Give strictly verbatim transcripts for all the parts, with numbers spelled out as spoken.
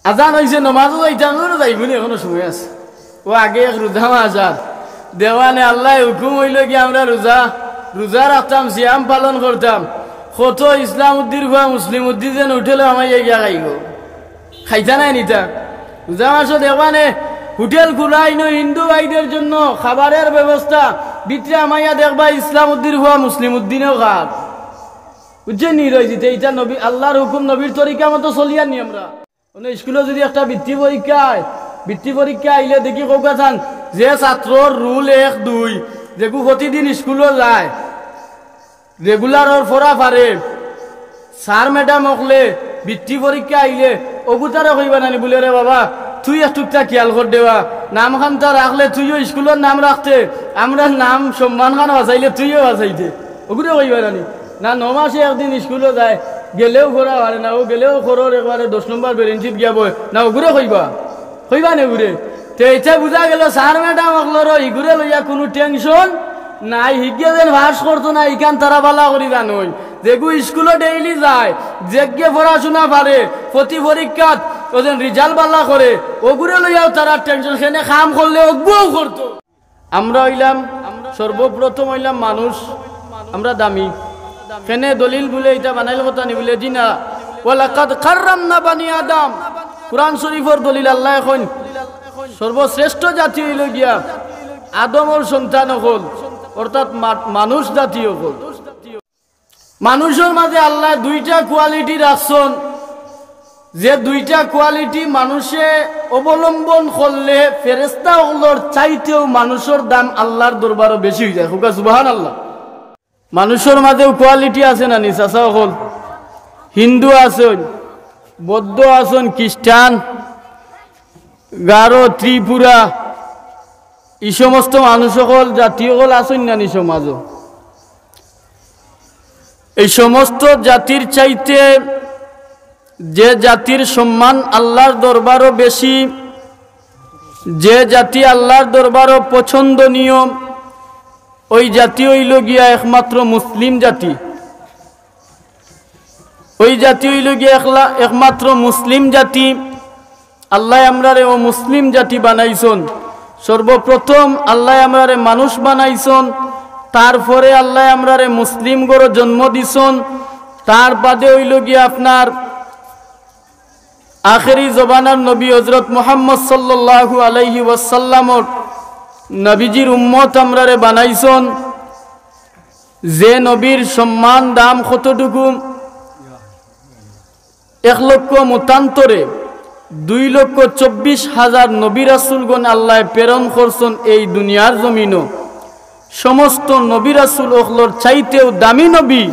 আজান অইছে, নমাজও যাইতাম, ওরও যাইবো নি, এখনো সময় আছে। ও আগে এক রোজা মাস আর দেওয়ানে আল্লায় হুকুম অইলো কি আমরা রোজা, রোজা রাখতাম, সিয়াম পালন করতাম। কত ইসলাম উদ্দির ফুয়া মুসলিম উদ্দি যেন হোটেলো হামাইয়া গিয়া খাইবো। খাইতা নায় নি তা। রোজা মাসো দেখবানে হোটেল খুলাইন হিন্দু ভাইদের জন্য, খাবারের ব্যবস্থা। ভিতরে হামাইয়া দেখবা ইসলাম উদ্দির ফুয়া মুসলিম উদ্দিনেও খার। বুঝছইন নি রইজিতে? ইটা নবী, আল্লার হুকুম, নবীর তরিকা মতো চলিয়ার নি আমরা। মানে স্কুলো যুদি একটা বৃত্তি পরীক্ষা অয়, বৃত্তি পরীক্ষা আইলে দেখি কউক্কা চাইন, যে ছাত্রর রুল এক দুই, যেগু প্রতিদিন স্কুলো যায়, regular ওর পড়া পারে, স্যার ম্যাডাম অকলে বৃত্তি পরীক্ষা আইলে অগুতারে কইবা না নি বুলে, "রে বাবা, তুই একটুকটা খিয়াল কর দেওয়া, নামখানতা রাখলে তুইও স্কুলর নাম রাখতে, আমরার নাম সম্মানখান বাঁচাইলে তুইও বাঁচাইতে।" অগুরে কইবা না নি? না, ন মাসে একদিন স্কুলো যায়, গেলেও পড়া পারে না, ও গেলেও খরর একবারে দশ নম্বর বেরেঞ্চিত গিয়া বয় না, অগুরে কইবা? কইবা নে অগুরে? তে ইটা বুঝা গেল, স্যার ম্যাডাম অকলরও ইগুরে লইয়া কুনু tension নাই। হিগে যেন পাস করতো না, ইখান তারা বালা করি জানইন। যেগু স্কুলো daily যায়, যেগে পড়াশুনা পারে, প্রতি পরীক্ষাত ও যেন result বালা করে, অগুরে লইয়াও তারা tension, কেনে কাম করলে অগুও করতো। আমরা অইলাম, সর্বপ্রথম অইলাম মানুষ, আমরা দামি। কেনে দলিল বুলে ইটা বানাইল কথা নি বুলে, জি না। "ওয়ালাকাদ কাররামনা বানি আদম।" কুরআন শরীফর দলিল, আল্লায় কইন, সর্বশ্রেষ্ঠ জাতি অইলো গিয়া আদমর সন্তান অকল, অর্থাৎ মা-, মানুষ জাতি অকল। মানুষর মাঝে আল্লায় দুইটা quality রাখছইন, যে দুইটা quality মানুষে অবলম্বন করলে ফেরেশতা অকলর চাইতেও মানুষর দাম আল্লার দরবারো বেশি অইযায়। কউক্কা সুবহানাল্লাহ। মানুষর মাঝেও quality আছে না নি, চাচা অকল? হিন্দু আছইন, বৌদ্ধ আছইন, খ্রিস্টান, গারো, ত্রিপুরা, ই সমস্ত মানুষ অকল, জাতি অকল আছইন না নি সমাজো? এই সমস্ত জাতির চাইতে যে জাতির সম্মান আল্লার দরবারো বেশি, যে জাতি আল্লার দরবারো পছন্দনীয়, ওই জাতি অইলো গিয়া একমাত্র মুসলিম জাতি। ওই জাতি অইলো গিয়া একলা-, একমাত্র মুসলিম জাতি। আল্লায় আমরারে ও মুসলিম জাতি বানাইছইন। সর্বপ্রথম আল্লায় আমরারে মানুষ বানাইছইন, তারপরে আল্লায় আমরারে মুসলিম ঘরো জন্ম দিছইন। তার বাদে অইলো গিয়া আপনার আখেরি জমানার নবী হযরত মুহাম্মদ সাল্লাল্লাহু আলাইহি ওয়াসাল্লামর নবীজির উম্মত আমরারে বানাইছইন। যে নবীর সম্মান দাম কতটুকু, এক লক্ষ মতান্তরে দুই লক্ষ চব্বিশ হাজার নবী রাসূলগণ আল্লায় প্রেরণ করছইন এই দুনিয়ার জমিনো। সমস্ত নবী রাসূল অকলর চাইতেও দামি নবী,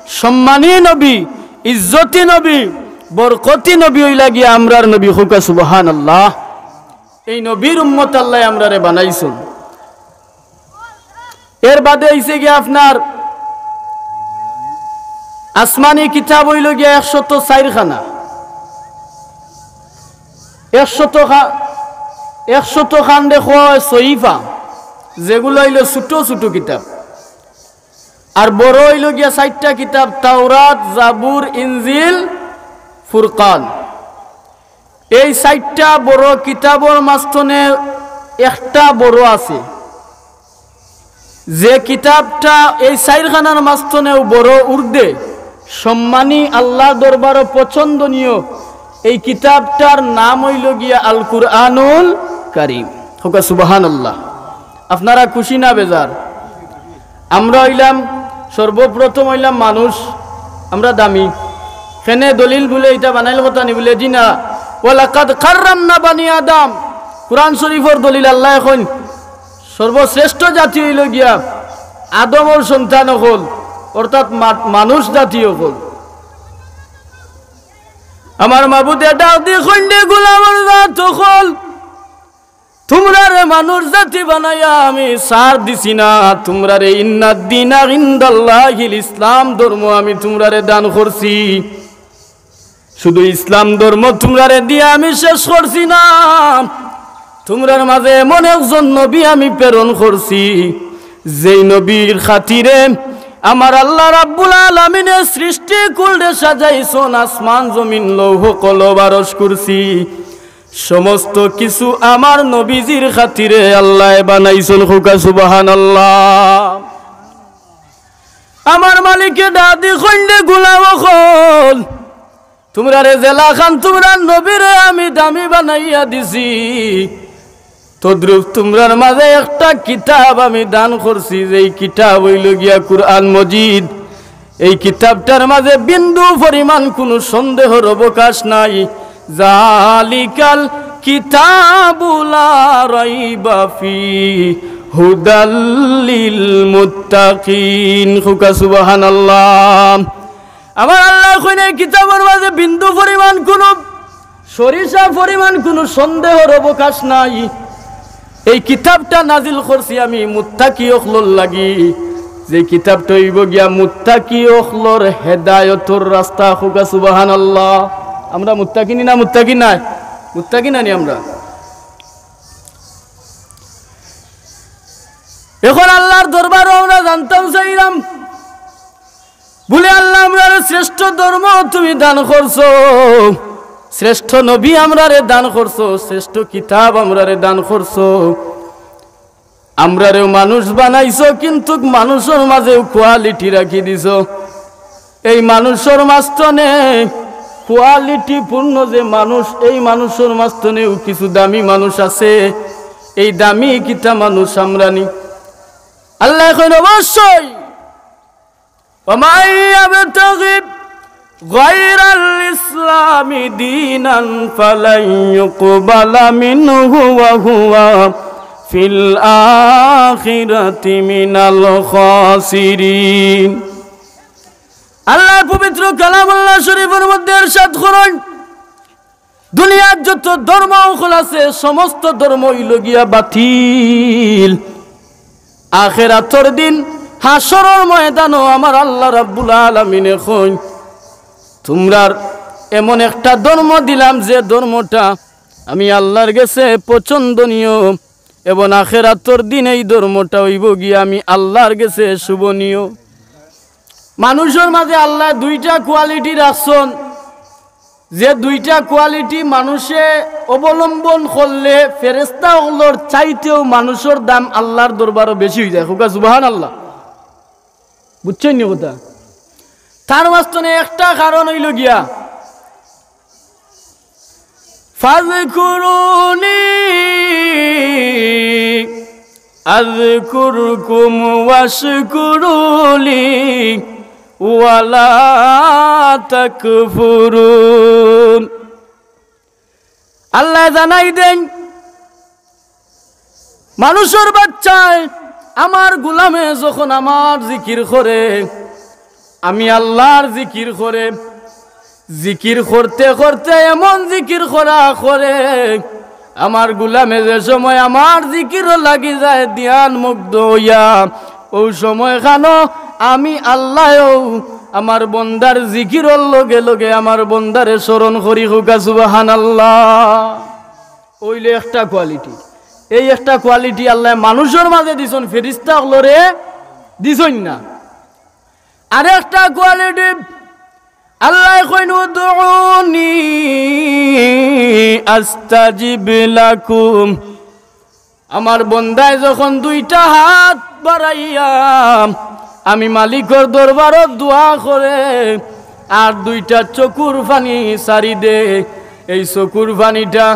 সম্মানী নবী, ইজ্জতি নবী, বরকতি নবী অইলা গিয়া আমরার নবী। কউক্কা সুবহানাল্লাহ। এই নবীর উম্মত আল্লায় আমরারে বানাইছইন। এর বাদে অইছে গিয়া আপনার আসমানি কিতাব অইলো গিয়া একশত চাইর খানা। একশত খা-, একশত খানরে কয় সহিফা, যেগুলা অইলো ছোট ছোট কিতাব। আর বড় অইলো গিয়া চাইরটা কিতাব, তাওরাত, জাবুর, ইনজিল, ফুরকান। এই চাইরটা বড় কিতাবর মাঝখানে একটা বড় আছে, যে কিতাবটা এই চাইরখানার মাঝখানেও বড় ঊর্ধ্বে, সম্মানী, আল্লার দরবারো পছন্দনীয়, এই কিতাবটার নাম অইলো গিয়া আল কুরআনুল কারীম। কউক্কা সুবহানাল্লাহ। আপনারা খুশি না বেজার? আমরা অইলাম, সর্বপ্রথম অইলাম মানুষ, আমরা দামি। কেনে দলিল বুলে ইটা বানাইল কথা নি বুলে, জি না। "ওয়ালাকাদ কাররামনা বানি আদম।" কুরআন শরীফর দলিল, আল্লায় কইন, সর্বশ্রেষ্ঠ জাতি অইলো গিয়া আদমর সন্তান অকল, অর্থাৎ মা-, মানুষ জাতি অকল। আমার মাবুদে ডাক দি কইন, রে গোলামর জাত অকল, তুমরারে মানুষ জাতি বানাইয়া আমি ছাড় দিছি না, তুমরারে ইন্নাদ দীনা ইনদাল্লাহিল ইসলাম ধর্ম আমি তুমরারে দান করছি। শুধু ইসলাম ধর্ম তুমরারে দিয়া আমি শেষ করছি না, তুমরার মাঝে এমন একজন নবী আমি প্রেরণ করছি, যেই নবীর খাতিরে আমার আল্লাহ রাব্বুল আলামিনে সৃষ্টি কুলরে সাজাইছইন, আসমান জমিন লৌহ কলম আরশ কুরসি। সমস্ত কিছু আমার নবীজির খাতিরে আল্লায় বানাইছইন। কউক্কা সুবহানাল্লাহ। আমার মালিকে ডাক দি কইন, রে গোলাম অকল, তুমরারে যেলাখান তুমরার নবীরে আমি দামি বানাইয়া দিছি, তদ্রূপ তুমরার মাঝে একটা কিতাব আমি দান করছি, যেই কিতাব অইলো গিয়া কুরআন মজিদ। এই কিতাবটার মাঝে বিন্দু পরিমাণ কুনু সন্দেহর অবকাশ নাই। জালিকাল কিতাবু লা রাইবা ফি হুদাল লিল মুত্তাকিন। কউক্কা সুবহানাল্লাহ। আমার আল্লায় কইন, এই কিতাবর মাঝে বিন্দু পরিমাণ কুনু সরিষা পরিমাণ কুনু সন্দেহর অবকাশ নাই। এই কিতাবটা নাজিল করছি আমি মুত্তাকি অকলর লাগি, যে কিতাবটা অইবো গিয়া মুত্তাকি অকলর হেদায়তর রাস্তা। কউক্কা সুবহানাল্লাহ। আমরা মুত্তাকি নি না মুত্তাকি নায়? মুত্তাকি নানি আমরা? এখন আল্লার দরবারো আমরা জানতাম চাইরাম, বুলে, আল্লাহ, আমরারে শ্রেষ্ঠ ধর্ম তুমি দান করছো, শ্রেষ্ঠ নবী আমরারে দান করছো, শ্রেষ্ঠ কিতাব আমরারে দান করছো, আমরারেও মানুষ বানাইছো, কিন্তুক মানুষর মাঝেও quality রাখি দিছো। এই মানুষর মাঝখানে quality পূর্ণ যে মানুষ, এই মানুষর মাঝখানেও কিছু দামি মানুষ আছে। এই দামি কিতা মানুষ আমরানি? আল্লায় কইন, অবশ্যই। ومن يبتغ غير الإسلام دينا فلن يقبل منه وهو في الآخرة من الخاسرين। আল্লায় পবিত্র কালামুল্লাহ শরীফর মধ্যে ইরশাদ করইন, দুনিয়ার যত ধর্ম অকল আছে, সমস্ত ধর্ম অইলো গিয়া বাতিল। আখেরাতর দিন হাশরর ময়দানো আমার আল্লাহ রাব্বুল আলামিনে কইন, তুমরার এমন একটা ধর্ম দিলাম, যে ধর্মটা আমি আল্লার গেছে পছন্দনীয়, এবং আখেরাতর দিন এই ধর্মটা অইবো গিয়া আমি আল্লার গেছে শোভনীয়। মানুষর মাঝে আল্লায় দুইটা quality রাখছইন, যে দুইটা quality মানুষে অবলম্বন করলে ফেরেশতা অকলর চাইতেও মানুষর দাম আল্লার দরবারো বেশি অইযায়। কউক্কা সুবহানাল্লাহ। বুঝছইন নি কথা? তার মাঝখানে একটা কারণ অইলো গিয়া, فاذكروني أذكركم واشكروا لي ولا تكفرون। আল্লায় জানাই দেইন, মানুষর বাচ্চায়, আমার গোলামে যখন আমার জিকির করে, আমি আল্লার জিকির করে, জিকির করতে করতে এমন জিকির করা করে, আমার গোলামে যে সময় আমার জিকিরো লাগি যায়, ধ্যান মুগ্ধ অইয়া, অউ সময়খানো আমি আল্লায়ও আমার বন্দার জিকিরর লগে লগে আমার বন্দারে স্মরণ করি। কউক্কা সুবহানাল্লাহ। অইলো একটা quality। এই একটা quality আল্লায় মানুষর মাঝে দিছইন, ফেরেশতা অকলরে দিছইন না। আরেকটা quality আল্লায় কইন, ادعوني أستجب لكم। আমার বন্দায় যখন দুইটা হাত বাড়াইয়া আমি মালিকর দরবারো দোয়া করে, আর দুইটা চকুর পানি ছাড়ি দে, এই চকুর পানিটা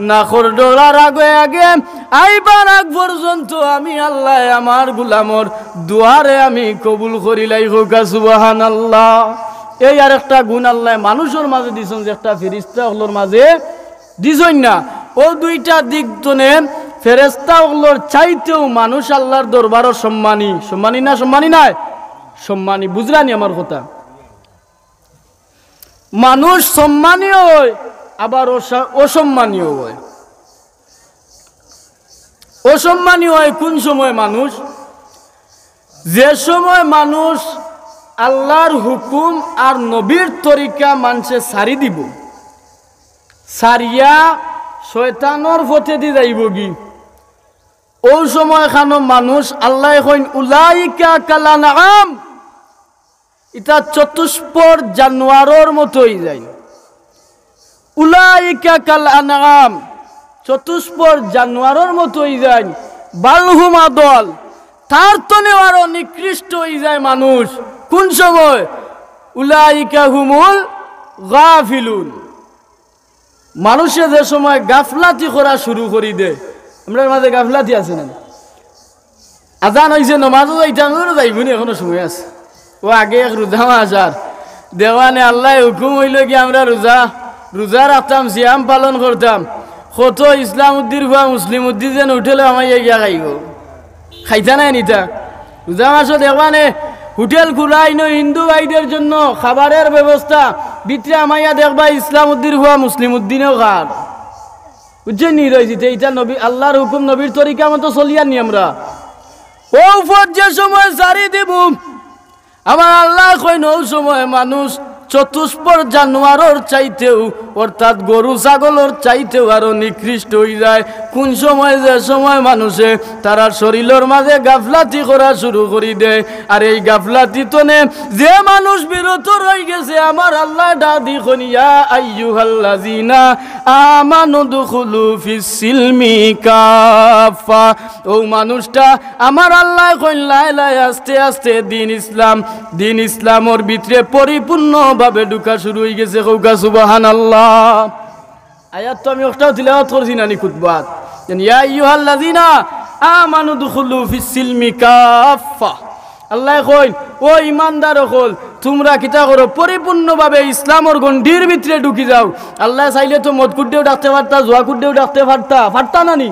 নাকর ডলার আগে আগে আইবার আগ পর্যন্ত আমি আল্লায় আমার গোলামর দোয়ারে আমি কবুল করিলাই। কউক্কা সুবহানাল্লাহ। এই আরেকটা গুণ আল্লায় মানুষর মাঝে দিছইন, যে একটা ফেরেশতা অকলর মাঝে দিছইন না। অউ দুইটা দিক তনে ফেরেশতা অকলর চাইতেও মানুষ আল্লার দরবারো সম্মানী। সম্মানী না, সম্মানী নায়? সম্মানী। বুঝরানি আমার কথা? মানুষ সম্মানীয় অয়, আবার অসা-, অসম্মানীয় অয়। অসম্মানীয় অয় কুন সময় মানুষ? যে সময় মানুষ আল্লার হুকুম আর নবীর তরিকা মানষে ছাড়ি দিবো, ছাড়িয়া শয়তানর পথেদি যাইবোগি, অউ সময়খানো মানুষ আল্লায় কইন, উলাইকা কাল আনআম, ইতা চতুষ্পদ জানোয়ারর মতো অইযায়। উলাইকা কাল আনআম, চতুষ্পদ জানোয়ারর মতো অইযাইন, বালহুম আদল, তার তনেও আরো নিকৃষ্ট অইযায় মানুষ। কুন সময়? উলাইকা হুমুল গাফিলুন। মানুষে যে সময় গাফলাতি করা শুরু করি দে, আমরার মাঝে গাফলাতি আছে না? আজান অইছে, নমাজও যাইতাম, ওরও যাইবো নি, এখনো সময় আছে। ও আগে এক রোজা মাস আর দেওয়ানে আল্লায় হুকুম অইলো কি আমরা রোজা, রোজা রাখতাম, সিয়াম পালন করতাম। কত ইসলাম উদ্দির ফুয়া মুসলিম উদ্দি যেন হোটেলো হামাইয়া গিয়া খাইবো, খাইতা নায় নি তা। রোজা মাসো দেখবানে হোটেল খুলাইন হিন্দু ভাইদের জন্য, খাবারের ব্যবস্থা, ভিতরে হামাইয়া দেখবা ইসলাম উদ্দির ফুয়া মুসলিম উদ্দিনেও খার। বুঝছইন নি? রইছি তে ইটা নবী, আল্লার হুকুম, নবীর তরিকা মতো চলিয়ার নি আমরা। অউ পথ যে সময় ছাড়ি দিবো, আমার আল্লায় কইন, অউ সময় মানুষ চতুষ্পদ জানোয়ারর চাইতেও, অর্থাৎ গরু ছাগলর চাইতেও আরো নিকৃষ্ট অইযায়। কুন সময়? যে সময় মানুষে তারার শরীলর মাঝে গাফলাতি করা শুরু করি দেয়। আর এই গাফলাতি তনে যে মানুষ বিরত রইগেছে, আমার আল্লায় ডাক দি কইন, ইয়া আইয়ুহাল্লাযিনা আমানু দুখুলু ফিস সিলমি কাফফা। অউ মানুষটা, আমার আল্লায় কইন, লায় লায় আস্তে আস্তে দ্বীন ইসলাম, দ্বীন ইসলামর ভিতরে পরিপূর্ণভাবে ঢুকা শুরু অইগেছে। কউক্কা সুবহানাল্লাহ। আয়াত তো আমি একটাও তিলাওয়াত করছি না নি খুতবাত? যেন, ইয়া আইয়ুহাল্লাযিনা আমানু দুখুলু ফিস সিলমি কাফফা। আল্লায় কইন, ও ইমানদার অকল, তুমরা কিতা করো? পরিপূর্ণভাবে ইসলামর গণ্ডির ভিতরে ঢুকি যাও। আল্লায় চাইলে তো মদখুররেও ডাকতে পারতা, জুয়াখুররেও ডাকতে পারতা, পারতা না নি?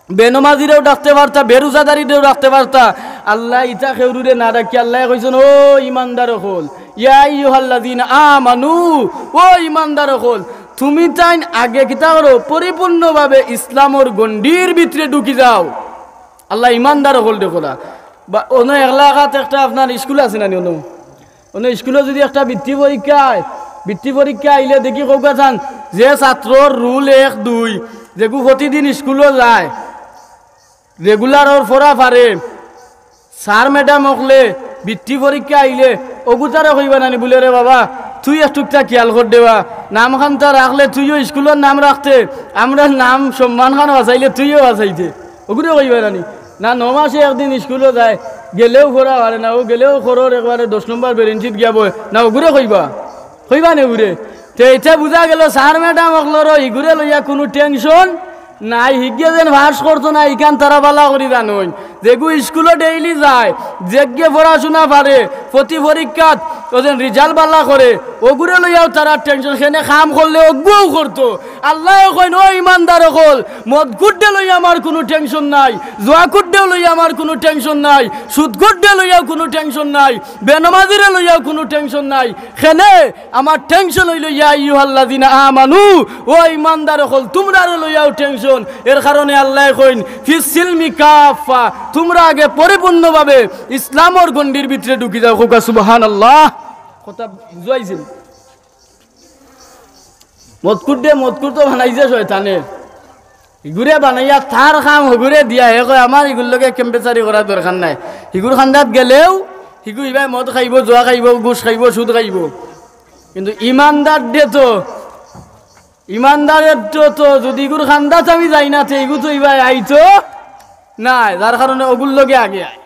বেনমাজিরেও ডাকতে পারতা, বেরোজাদারিরেও ডাকতে পারতা। আল্লায় ইতা কেউরুরে না ডাকি, আল্লায় কইছইন, ও ইমানদার অকল, ইয়া আইয়ুহাল্লাযিনা আমানু, ও ইমানদার অকল, তুমি তাইন আগে কিতা করো? পরিপূর্ণভাবে ইসলামর গণ্ডির ভিতরে ঢুকি যাও। আল্লায় ইমানদার অকলরে কইরা। বা অনো এলাকাত একটা আপনার স্কুল আছে না নি? অনো অনো স্কুলো যুদি একটা বৃত্তি পরীক্ষা অয়, বৃত্তি পরীক্ষা আইলে দেখি কউক্কা চাইন, যে ছাত্রর রুল এক দুই, যেগু প্রতিদিন স্কুলো যায়, রেগুলার অর পড়া পারে, স্যার ম্যাডাম অকলে বৃত্তি পরীক্ষা আইলে অগুতারে কইবা না নি বুলে, রে বাবা, তুই একটুকটা খিয়াল কর দেবা, নামখান্তা রাখলে তুইও স্কুলর নাম রাখতে, আমরার নাম সম্মানখান বাঁচাইলে তুইও বাঁচাইতে, অগুরে কইবা না নি? না, ন মাসে একদিন স্কুলো যায়, গেলেও পড়া পারে না, অউ গেলেও খরর একবারে দশ নম্বর বেরেঞ্চিত গিয়া বয় না, অগুরে কইবা? কইবা নে অগুরে? তে ইতা বুঝা গেল, স্যার ম্যাডাম অকলরও ইগুরে লইয়া কুনু টেনশন নাই, হিগে যেন পাস করতো না, ইখান তারা ভালা করি জানইন। যেগু স্কুলো ডেইলি যায়, যেগিয়ে পড়াশুনা পারে, প্রতি পরীক্ষাত অউ যেন রেজাল্ট ভালা করে, অগুরে লইয়াও তারার টেনশন, কেনে কাম করলে অগুও করতো। আল্লায় কইন, ও ইমানদার অকল, মদখুররে লইয়া আমার কুনু টেনশন নাই, জুয়াখুররে লইয়া আমার কুনু টেনশন নাই, সুদখুররে লইয়াও কুনু টেনশন নাই, বেনমাজিরে লইয়াও কুনু টেনশন নাই। কেনে? আমার টেনশন অইলো, ইয়া আইয়ুহাল্লাযিনা আমানু, ও ইমানদার অকল, তুমরারে লইয়াও টেনশন। এর কারণে আল্লায় কইন, ফিস সিলমি কাফফা, তুমরা আগে পরিপূর্ণভাবে ইসলামর গণ্ডির ভিতরে ঢুকি যাও। কউক্কা সুবহানাল্লাহ। কথা বুঝাইছিল? মদখুররে মদখুর তো বানাইছে শয়তানে। হিগুরে বানাইয়া তার কাম হগুরে দিয়া, হে কয়, আমার হিগুর লগে কেম্পেচারি করার দরকার নাই। হিগুর কান্দাত গেলেও হিগু ইবায় মদ খাইবো, জুয়া খাইবো, ঘুষ খাইবো, সুদ খাইবো। কিন্তু ইমানদাররে তো, ইমানদারর তো, তো যুদি হিগুর কান্দাত আমি যাই না, তে হিগু তো ইবায় আইতো নায়, যার কারণে অগুর লগে আগে আয়।